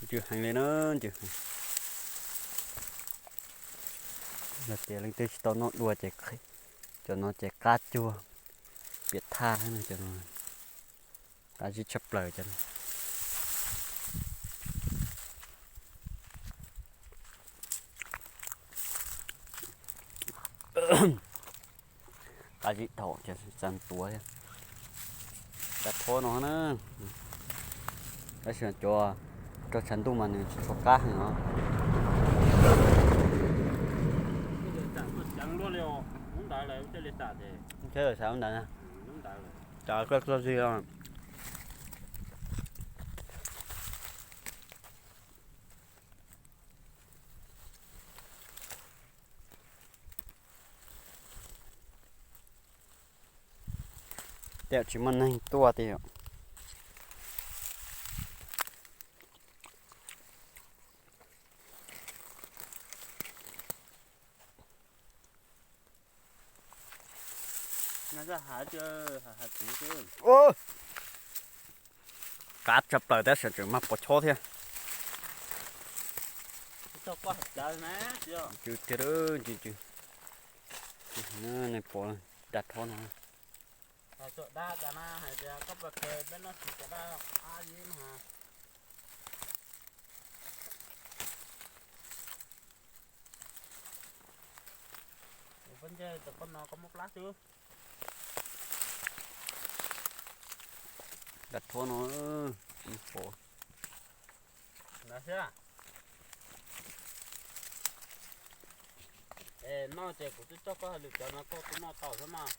Ncw heev li na, ncw heev. Yog tias leej twg tsis tau noj dua ces cov no ces qab cuag piam thaj no, cov no qab zib tshaj plaws cov no. Qab zib dhau ces txav tuav thiab. Dav thuab no na, tab sis cov raug tshav ntuj mas nws tsis tshua qab heev os. Xav lub ntawd, cas koj txog zig os. Tej tsis muaj neeg tuaj tiag. Qab tshaj plaws tab sis tseem mag pos chob thiab. Ncw tiag, ncw, nej pom dav thuab no. Dav thuab no, pom. Es noj ces kuv twb tso koj hais lus cov no koj kuj noj tau xwb mas.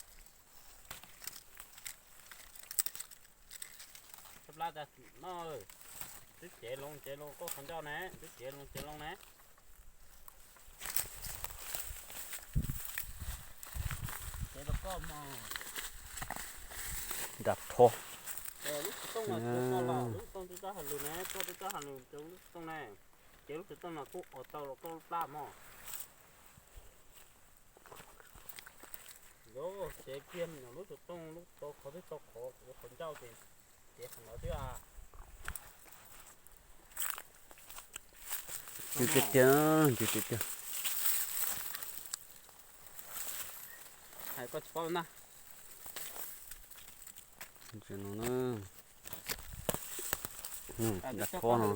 Txhob plab tas noj, twb cev loo cev loo koj qhov ncauj ne, twb cev loo cev loo ne. Cev rau koj mog. Nram rho. Lub xov tooj no, lub xov tooj twb txawj hais lus ne, koj twb txawj hais lus rau lub xov tooj ne. Ces lub xov tooj no kuj ua tau los koj lub plab mog. Ces kiag lub xov tooj lub tau qhov twb tau qhov, qhov ncauj ces, ces qhov no xwb. Ncw tiag tiag, ncw tiag tiag. Hais koj tsis paub na. Nram rho no.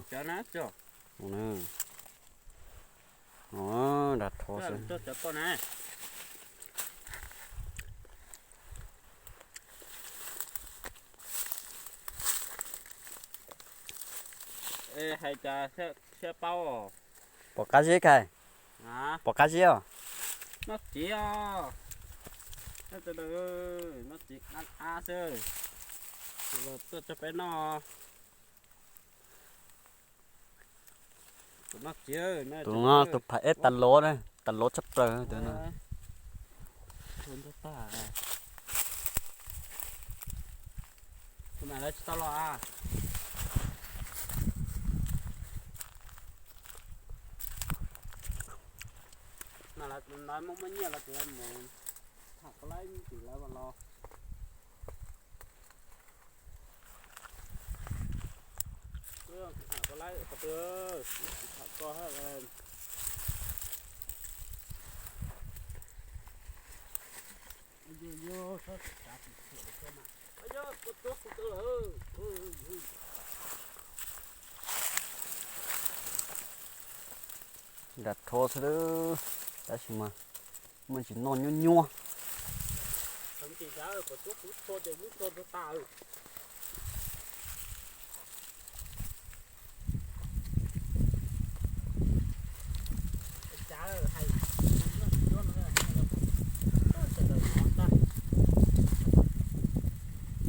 Nram rho xwb. Hais cas thiaj paub. Pom qab zib kais. Pom qab zib os. Noj txiv os. Noj txiv ab ab xwb. Tuaj tso peb noj. Tus no tus pham eb tas lov, tas lov tshaj plaws tus no. Tus no lawv tsis tau los a. Mas lawv muaj muaj nyiaj lawv tsis mus tham koj laib tim lawv los. Tham koj laib qhov twg, tham koj. Nram rho xwb, tab sis mas muaj tsis noj nyuab nyuab.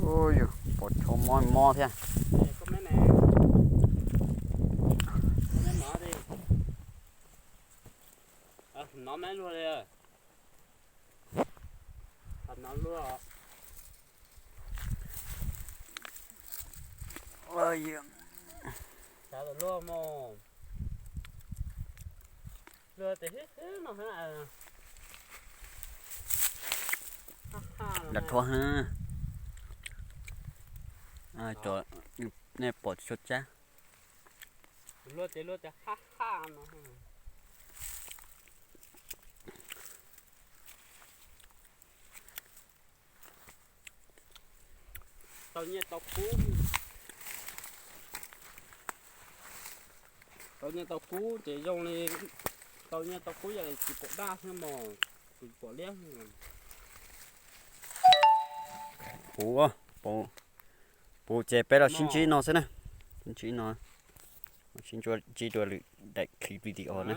Ua yus, pom tsho mob mob thiab. Nov me luag li. Nov luag. Luag mus. Luag tes hib hib no. Nram rho na. Nej pom tsis tshua tsab. Luag ces luag tias ha ha no. Tau nyiaj tau kub, tau nyiaj tau kub ces zoo li, tau nyiaj tau kub yog li tsis pom daj thiab mos, tsis pom liab. Puv, puv ces peb los sib ntsib no xwb na. Sib ntsib no, sib ntsib dua lwm daim clip video na.